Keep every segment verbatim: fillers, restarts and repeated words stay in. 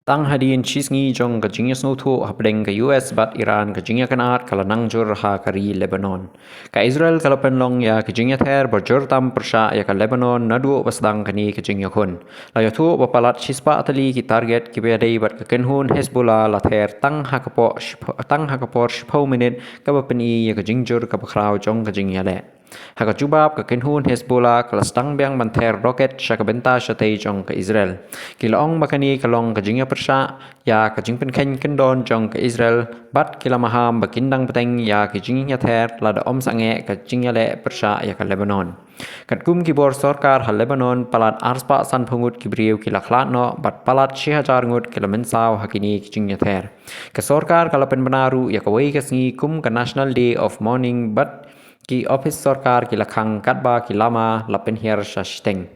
Tang hadien shi sngi jong ka jingïasngewthuh hapdeng ka U S bad Iran, ka jingïakynad ka la nang jur ha ka ri Lebanon. Ka Israel ka la pynlong ïa ka jingïather ba jur tam pyrshah ïa ka Lebanon naduh ba sdang kane ka jingïakhun. La ïathuh ba palat shispah tylli ki target kiba ïadei bad ka kynhun Hezbollah la ther tang ha ka por shiphew, tang ha ka por shiphew minit kaba pyni ïa ka jingjur kaba khraw jong ka jingïaleh. Ha ka jubab, ka kynhun Hezbollah ka la sdang biang ban ther roket sha ka bynta shatei jong ka Israel. Ki la ong ba kane ka long ka jingïapyrshah ïa ka jingpynkheiñ kyndon jong ka Israel, bad ki la maham ba kin dang bteng ïa ka jingïather lada ym sangeh ka jingïaleh pyrshah ïa ka Lebanon. Katkum ki bor sorkar ha Lebanon, palat arspah sanphew ngut ki briew ki la khlad noh bad palat shi hajar ngut ki la mynsaw ha kine ki jingïather. Ka sorkar ka la pynbna ruh ïa kawei ka sngi kum ka National Day of Mourning bad ki ophis sorkar ki la khang katba ki lama la pynhiar sha shiteng.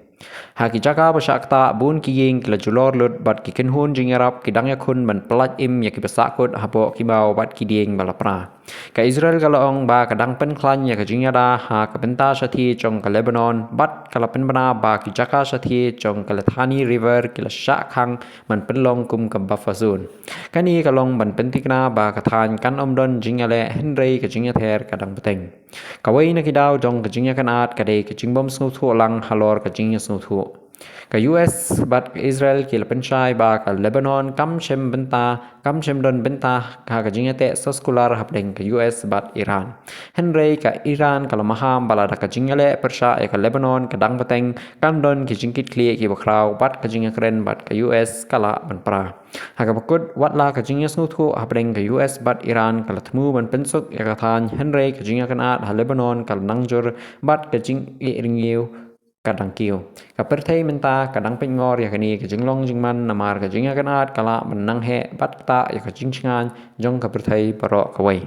Ha ki jaka ba shah ktah, bun ki ïing ki la julor lut bad ki kynhun jingïarap ki dang ïakhun ban pyllait im ïa kiba sahkut hapoh ki maw bad ki dieng ba la pra. Ka Israel ka la ong ba ka dang pynkhlaiñ ïa ka jingïada ha ka bynta shathie jong ka Lebanon bad ka la pynbna ba ki jaka shathie jong ka Litani River ki la shah khang ban pynlong kum ka buffer zone. Kane ka long ban pynthikna ba ka thaiñ kan ym don jingïaleh hynrei ka jingïather ka dang bteng. Kawei na ki daw jong ka jingïakynad ka dei ka jingbym sngewthuh lang halor ka jingïasngewthuh. Ka U S bad ka Israel ki la pynshai ba ka Lebanon kam shym bynta, kam shym don bynta ha ka jingïateh soskular hapdeng ka U S bad Iran. Hynrei ka Iran ka la maham ba lada ka jingïaleh pyrshah ïa ka Lebanon ka dang bteng, kan don ki jingkitkhlieh kiba khraw bad ka jingïakren bad ka U S ka lah ban pra. Ha kaba kut, watla ka jingïasngewthuh hapdeng ka U S bad Iran ka la thmu ban pynsuk ïa ka thaiñ, hynrei ka jingïakynad ha Lebanon ka la nang jur bad ka jingïehrngiew ka dang kiew. Ka pyrthei mynta ka dang pynngor ïa kane ka jinglong jingman namar ka jingïakynad ka lah ban nang heh bad ktah ïa ka jingshngaiñ jong ka pyrthei baroh kawei.